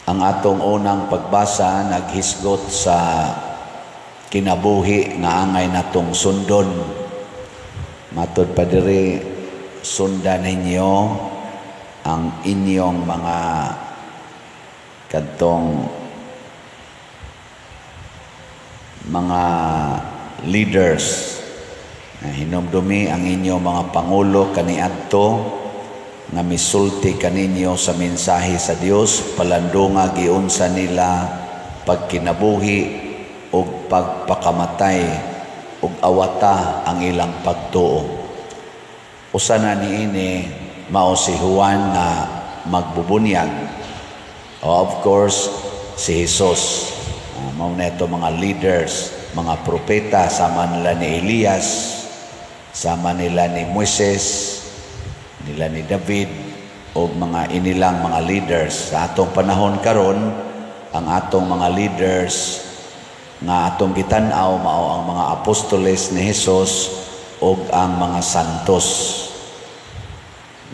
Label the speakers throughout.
Speaker 1: Ang atong unang pagbasa naghisgot sa kinabuhi nga angay natong sundon. Matod pa diri, sundan ninyo ang inyong mga kadtong mga leaders. Hinumdumi ang inyong mga pangulo kaniadto nga misulti kaninyo sa mensahe sa Dios, palandunga giunsa nila pagkinabuhi ug pagpakamatay ug awata ang ilang pagtuo. Usa na niini mao si Juan nga magbubunyag. Of course, si Jesus. Mao na ito mga leaders, mga propeta, sama nila ni Elias, sama nila ni Moises, nila ni David, o mga inilang mga leaders. Sa atong panahon karon, ang atong mga leaders nga atong gitan-aw mao ang mga apostoles ni Jesus ug ang mga santos.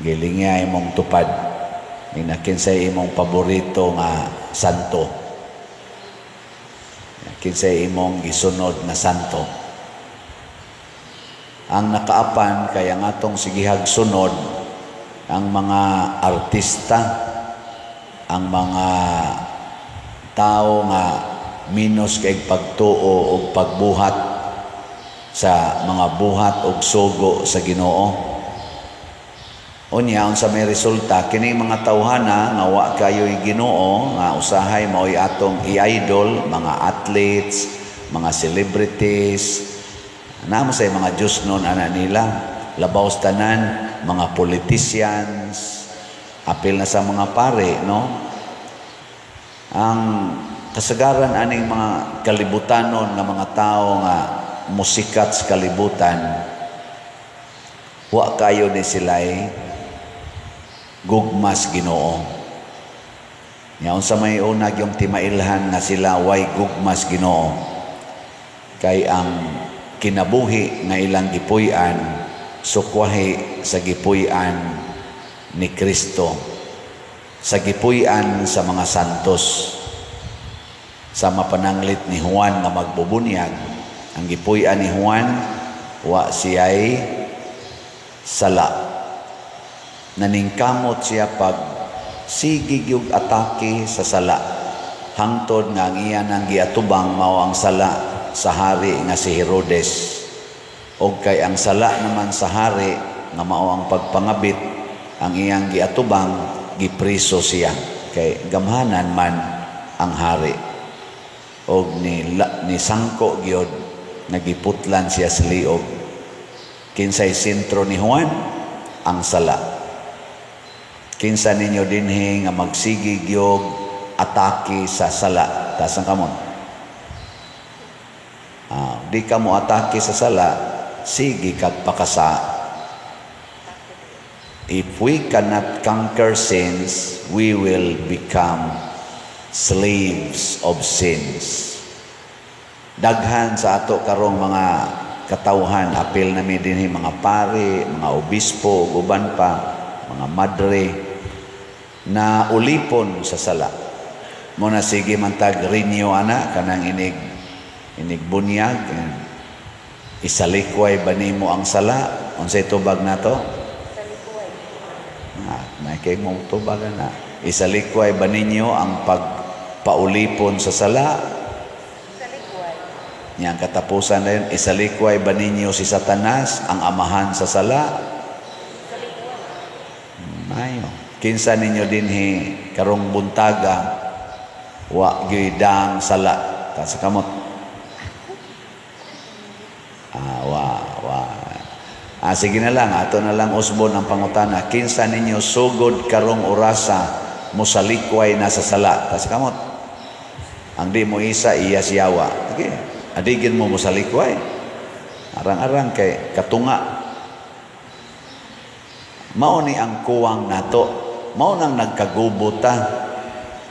Speaker 1: Gilingya imong tupad. Nina kinsay imong paborito nga santo? Kinsay imong gisunod nga santo? Ang nakaapan kay ang atong sigihag sunod ang mga artista, ang mga tao nga minus kay pagtuo og pagbuhat sa mga buhat og sugo sa Ginoo. Unya, unsa may resulta kini mga tawhana nga wa kayo'y Ginoo, nga usahay mao'y atong i-idol, mga athletes, mga celebrities, namo say mga Diyos nun ana nila, labaw sa tanan mga politicians, apil na sa mga pare, no? Ang kasagaran aning mga kalibutanon nga mga tao nga musikat sa kalibutan, wa kayo ni sila'y gugmas Ginoo. Nya unsa may unag yung timailhan nga sila way gugmas Ginoo? Kay ang kinabuhi nga ilang gipuy-an sukwahi sa gipuy-an ni Kristo, sa gipuy-an sa mga santos. Sa mapananglit ni Juan nga magbubunyag, ang gipuy-an ni Juan, wa siya'y sala. Naningkamot siya pag sige gyud atake sa sala, hangtod nga ang iya nang giatubang mao ang sala sa hari nga si Herodes. Og kay ang sala naman sa hari nga mao ang pagpangabit, ang iyang giatubang, gipriso siya kay gamhanan man ang hari. Og ni sangko gyud, nagiputlan siya sa liog. Kinsay sentro ni Juan? Ang sala. Kinsa ninyo dinhi nga magsigi gyud atake sa sala? Taas ang kamot. Di ka mo atake sa sala, sige kag pakasa. If we cannot conquer sins, we will become slaves of sins. Daghan sa ato karong mga katawhan, apil na mi dinhi mga pare, mga obispo, ug uban pa, mga madre, na ulipon sa sala. Mo na sige man tag renew ana kanang inig bunyag, isalikway ba nimo ang sala? Unsay tubag nato? Ah, kay mo tubag na. Isalikway ba ninyo ang pagpaulipon sa sala?
Speaker 2: Isalikway.
Speaker 1: Nya ang katapusan na yun, isalikway ba ninyo si Satanas, ang amahan sa sala?
Speaker 2: Isalikway.
Speaker 1: Mayo. Kinsa ninyo dinhi karong buntaga wa gyud dang sala? Ta sa kamot. Ah, wa wa. Ah, sige na lang, ato na lang usbon ang pangutana. Kinsa ninyo sugod karong orasa mosalikway na sa sala? Ta sa kamot. Ang di mo isa, iya siyawa. Okay. Adigin mo mosalikway. Arang-arang kay katunga. Mao ni ang kuwang nato. Mao nang nagkagubo ta.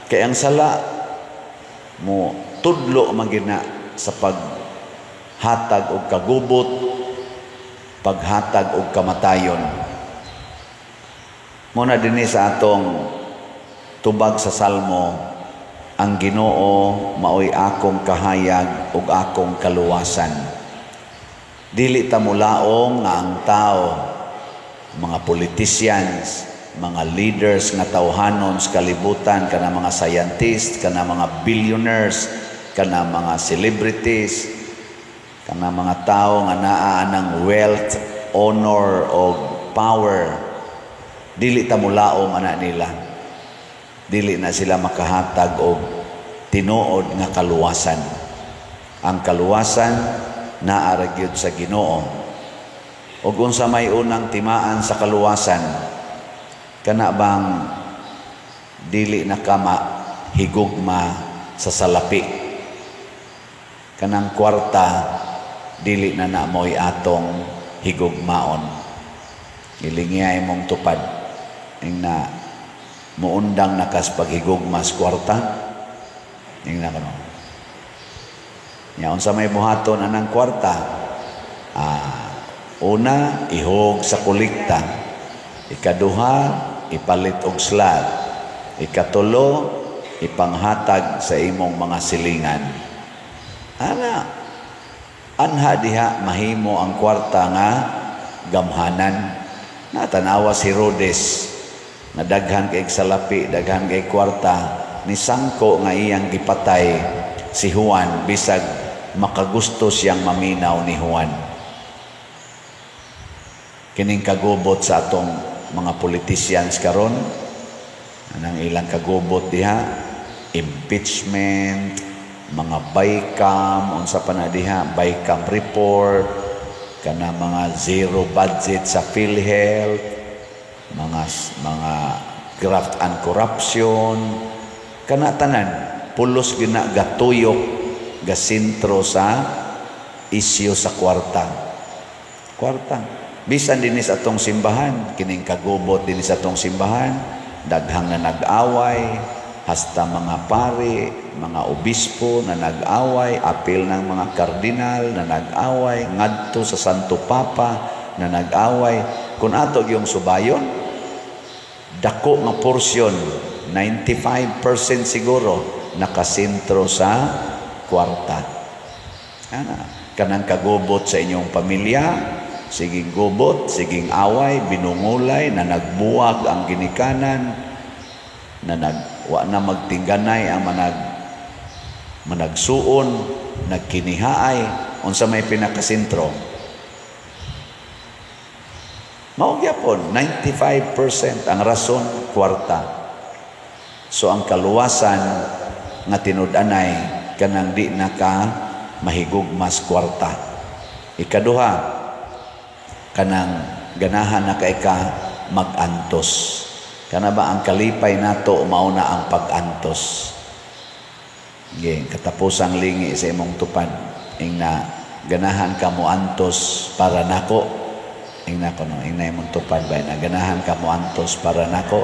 Speaker 1: Kay ang sala mo tudlo man gyud na sa paghatag og kagubot, paghatag og kamatayon. Muna dinhi sa atong tubag sa Salmo, Ang Ginoo maoy akong kahayag ug akong kaluwasan. Dili ta mulaong nga ang tao, mga politicians, mga leaders nga tawhanon sa kalibutan, kana mga scientists, kana mga billionaires, kana mga celebrities, kana mga tao nga naa ng wealth, honor o power, dili ta mulaom ana nila. Dili na sila makahatag og tinuod nga kaluwasan. Ang kaluwasan naa ra gyud sa Ginoo. Ug unsa may unang timaan sa kaluwasan? Kana bang dili na ka higugma sa salapi? Kanang kwarta, dili na na mo'y atong higugmaon. Ilingiay mong tupad. Ing na muundang na kas paghigugma sa kwarta. Ing na kano. Nya unsa may buhaton anang kwarta? Una, ihog sa kolekta. Ikaduha, ipalit og slot. Ikatulo, ipanghatag sa imong mga silingan. Ana, anha diha mahimo ang kwarta nga gamhanan. Natanawa si Herodes nga daghan kay salapi, daghan kay kwarta, ni sangko nga iyang gipatay si Juan bisag makagusto siyang maminaw ni Juan. Kining kagubot sa atong mga politicians karon, anang ilang kagubot diha, impeachment, mga bicam, unsa pa na diha, bicam report, kana mga zero budget sa PhilHealth, mga graft and corruption, kana tanan pulos gina gatuyok, gasentro sa isyu sa kwarta. Kwarta. Bisan dinhi sa atong simbahan, kining kagubot dinhi sa atong simbahan, daghang na nag-away, hasta mga pari, mga obispo na nag-away, apil ng mga kardinal na nag-away, ngadto sa Santo Papa na nag-away. Kung ato yung subayon, dako nga porsyon, 95% siguro, nakasentro sa kwarta. Ana, kanang kagubot sa inyong pamilya, siging gubot, siging away, binungulay, na nagbuwag ang ginikanan, na wa na magtingganay ang managsuon, nagkinihaay, unsa may pinakasentro. Mao gyapon, 95% ang rason, kwarta. So ang kaluwasan nga tinud-anay kanang di na ka mahigugmas kwarta. Ikaduha, kanang ganahan na kay ka mag-antos. Kana ba ang kalipay nato mao na ang pag-antos? Ge, katapusang lingi sa imong tupad, ing na ganahan ka mo antos para nako. Ing na kono, ing na imong tupad ba na ganahan ka mo antos para nako.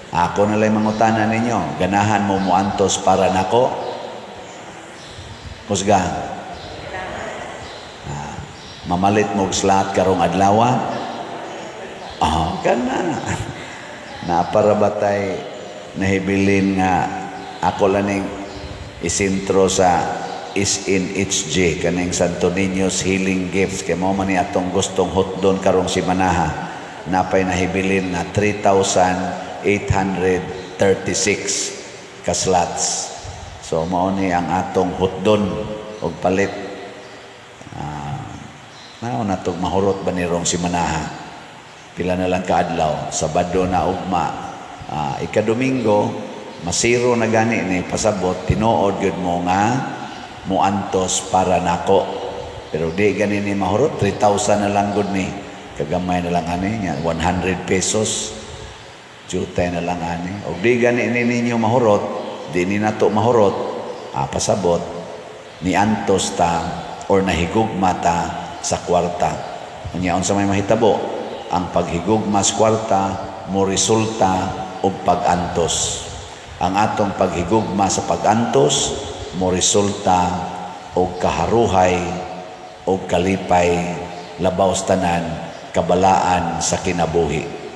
Speaker 1: Ako na lang mangutana ninyo, ganahan mo moantos para nako? Kusga. Mamalit mo og slot karong adlaw? Ah, kana. Napara ba tay nahibilin nga ako lang ning isintro sa SNHG, kaning Santo Niño's Healing Gifts, kay mao man ni atong gustong hotdon karong simanaha. Napay nahibilin nga 3,836 ka slots. So mao ni ang atong hotdon og palit. Mao na tog mahurot ba ni rong simanaha? Pila na lang kaadlaw, Sabado na ugma, ikadomingo, masiro na gani ni pasabot, tinuod gyud mo nga muantos para nako. Pero di gani ni mahurot, 3,000 na lang gud ni. Kagamay na lang ani, nga 100 pesos. Jutay na lang ani. Og di gani ni ninyo mahurot, di ni nato mahurot, pasabot, ni antos ta or nahigugma ta sa kwarta. Unya unsa may mahitabo? Ang paghigugma sa kwarta mo resulta og pag-antos. Ang atong paghigugma sa pag-antos mo resulta og kaharuhay og kalipay, labaw sa tanan kabalaan sa kinabuhi.